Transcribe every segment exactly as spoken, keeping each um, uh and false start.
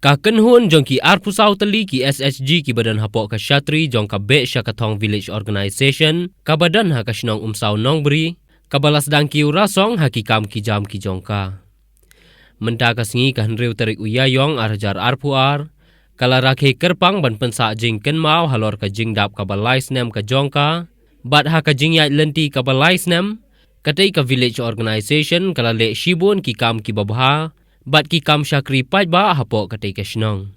Ka kynhun jong ki arphew saw tylli ki S H G kiba don hapoh ka shatri jong ka Beh Shakathong Village Organisation kaba don ha ka shnong Umsaw Nongbri, kaba la sdang ki rasong ha ki kam ki jam ki jong ka. Mynta ka sngi ka hynriew tarik u Ïaïong ar hajar arphew ar, ka la rakhe kyrpang ban pynsah jingkynmaw halor ka jingdap kaba lai snem ka jong ka, bad ha ka jingïaid lynti kaba lai snem, katei ka Village Organisation ka la leh shibun ki kam kiba bha, bad ki kam shakri paidbah hapoh katei ka shnong.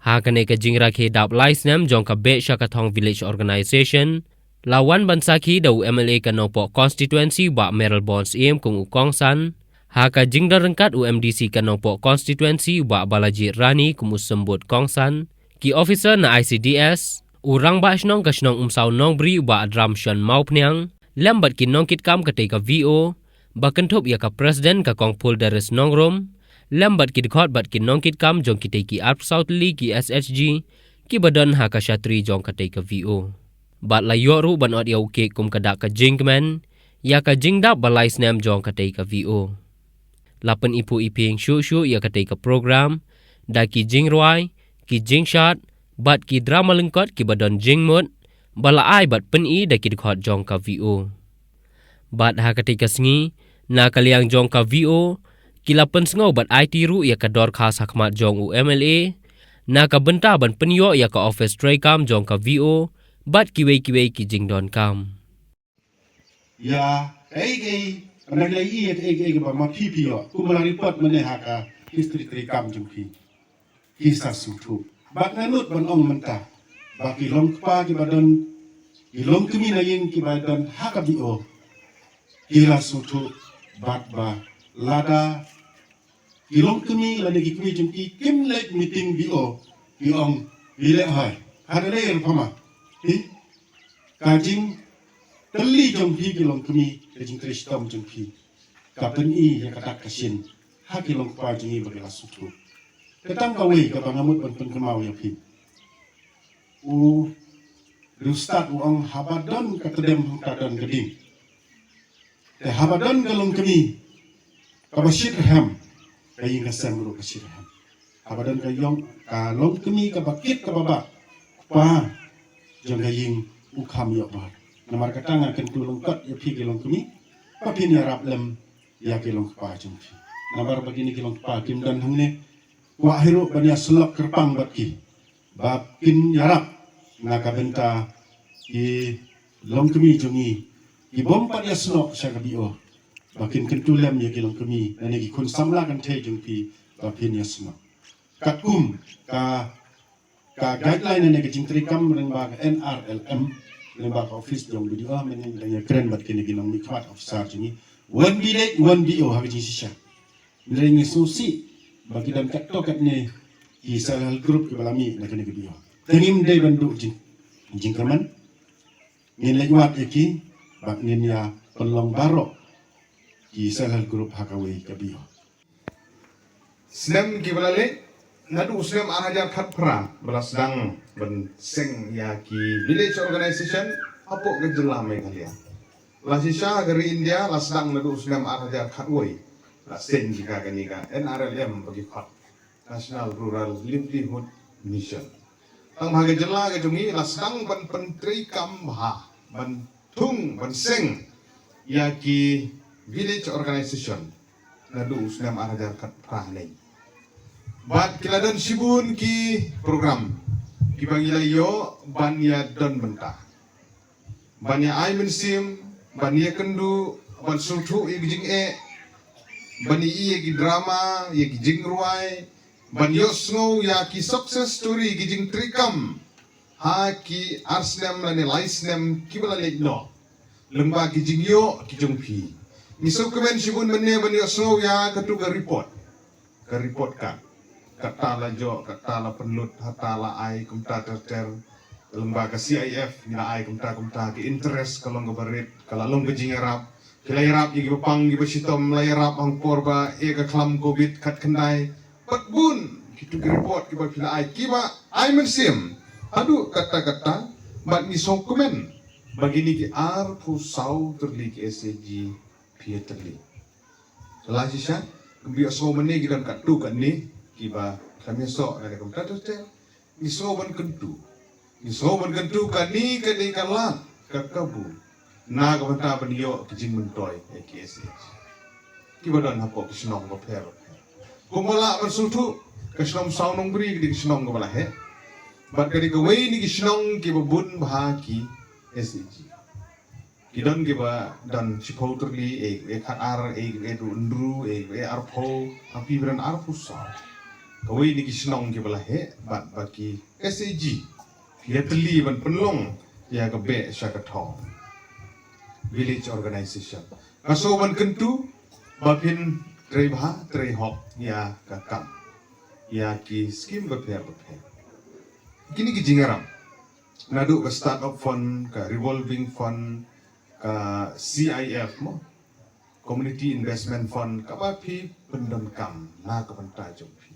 Ha kane ka jingrakhe dap lai snem jong ka Beh Shakathong Village Organisation, la wan ban sakhi da u M L A ka Nongpoh Constituency Bah Mayralborn Syiem kum u kongsan, ha ka jingdon ryngkat u M D C ka Nongpoh Constituency Bah Balajied Rani kum u symbud kongsan, ki officer na I C D S, u rangbah shnong ka shnong Umsaw Nongbri Bah Dramshon Mawphniang, lem bad ki nongkitkam katei ka V O, ba kynthup ïa ka President ka Kong Phuldaris Nongrum, lem bad ki dkhot bad ki nongkitkam jong kitei ki arphew saw tylli ki S H G, kiba don ha ka shatri jong katei ka V O. Bad la ïoh ruh ban ot ïa u cake kum ka dak ka jingkmen ïa ka jingdap ba lai snem jong katei ka V O. La pyniphuh iphieng shuh shuh ïa katei ka program da ki jingrwai, ki jingshad, bad ki drama lyngkot kiba don jingmut, ba la ai bad pyni da ki dkhot jong ka V O. Bad ha katei ka sngi, na ka liang jong ka V O, ki la pynsngew bad aiti ruh ïa ka dorkhas ha khmat jong u M L A, na ka bynta ban pynïoh ïa ka office treikam jong ka V O, bad kiwei kiwei ki jingdonkam. Ïa, kaei kaei, nang lei ïa kaei kaei kaba ma phi phi ïoh, kumba la report mynne ha ka history treikam jong phi. Ki sa sngewthuh. Bad nga nud ban ong mynta ba ki long kpa kiba don, ki long kmie na ïing kiba don ha ka V O, ki la sngewthuh bad ba lada ki long kmie lane ki kmie jong ki kim leit meeting V O, ki ong, "Phi leh hoi." Hada lei ruh pha ma. Phi, ka jingtylli jong phi ki long kmie, ka jingtrei shitom jong phi, ka pyni ïa ka dak ka shin ha ki long kpa jong ngi ba ki la sngewthuh. Te tang kawei kaba nga mut ban pynkynmaw ïa phi. U riewstad u ong, haba don ka tdem hangta don ka ding. Te haba don ka long kmie kaba shitrhem, ka ïing ka sem ruh ka shitrhem. Haba don ka ïong, ka long kmie kaba kit kaba bah, kpa jong ka ïing u kham ïoh bor. Namar kata nga kyntu lyngkot ïa phi ki long kmie, ba phin ïarap lem ïa ki long kpa jong phi. Namar ba kine ki long kpa kim don hangne, kwah hi ruh ban ïasyllok kyrpang bad ki ba kin ïarap na ka bynta ki long kmie jong ngi, ki bym pat ïasnoh sha ka V O, ba kin kyntu lem ïa ki long kmie lane ki khun samla kynthei jong phi ba phin ïasnoh. Katkum ka, ka guideline lane ka jingtreikam lyngba ka N R L M, lyngba ka office jong B D O, mynne ngi dang ïakren bad kine ki nongmihkhmat officer jong ngi, wan V-Lake, wan V O ha ka jingshisha. Hynrei ngi sngewsih ba ki don katto katne ki self help group kiba la mih na kane ka V O. Te ngim dei ban duh jing, jingkyrmen. Ngin leit wad ïa ki bad ngin ïa pynlong baroh ki self help group ha kawei ka V O. Snem kiba la leit, naduh u snem ar hajar khatphra ba la sdang ban seng ïa ki village organisation hapoh ka jylla Meghalaya. La shisha ha ka ri India la sdang naduh u snem ar hajar khatwei. La seng ki ka kane ka N R L M ba ki khot National Rural Livelihood Mission. Tang ba ha ka jylla ka jong ngi la sdang ban pyntreikam bha, ban thung, ban seng ïa ki village organisation naduh u snem ar hajar khatphra ne. Bad ki la don shibun ki program kiba ngi la ïoh ban ïa don bynta, ban ïa ai mynsiem, ban ïa kynduh, ban sngewthuh ïa ki jingeh, ban ïa ïa ki drama, ïa ki jingrwai, ban ïohsngew ïa ki success story, ki jingtreikam ha ki ar snem lane lai snem kiba la leit noh. Lyngba ki jingïoh ki jong phi, ngi sngewkmen shibun mynne ban ïohsngew ïa katu ka report. Ka report card, kata la joh, kata la pynlut, hata la ai kumta ter ter. Lyngba ka C I F ngi la ai kumta kumta, ka interest ka long kaba rit, ka la long ka jingïarap. Ki la ïarap ïa kiba pang, kiba shitom, la ïarap hangpor ba ïa ka khlam covid khatkhyndai. Bad bun kitu ki report kiba phi la ai, kiba ai mynsiem haduh katta katta. Bad ngi sngewkmen ba kine ki arphew saw tylli ki S H G phi ïatylli. La shisha, kumba ïohsngew mynne ki don katto katne, kiba khlem ïasoh na ka bynta ter ter. Ngi sngew ban kyntu, ngi sngew ban kyntu kane ka dei ka lad, ka kabu na ka bynta ban ïoh ki jingmyntoi ïa ki S H G kiba don hapoh ki shnong bapher bapher. Kumba lah ban sngewthuh, ka shnong Saw Nongbri ka dei ka shnong kaba la heh bad ka dei kawei na ki shnong kiba bun bha ki S H G. Ki don kiba don shiphew tylli, eh, eh, khatar, eh, eh, hynriew, eh, eh, arphew, ha phi ba don arphew saw. Kawei na ki shnong kiba la heh bad ba ki S H G ïa tylli ban pynlong ïa ka beh sha ka thong. Village organization. Nga sngew ban kyntu ba phin trei bha trei hok ïa ka kam, ïa ki skim bapher bapher. Kine ki jingïarap naduh ka start up fund, ka revolving fund, ka C I F mo, Community Investment Fund, kaba phi pyndonkam na ka bynta jong phi.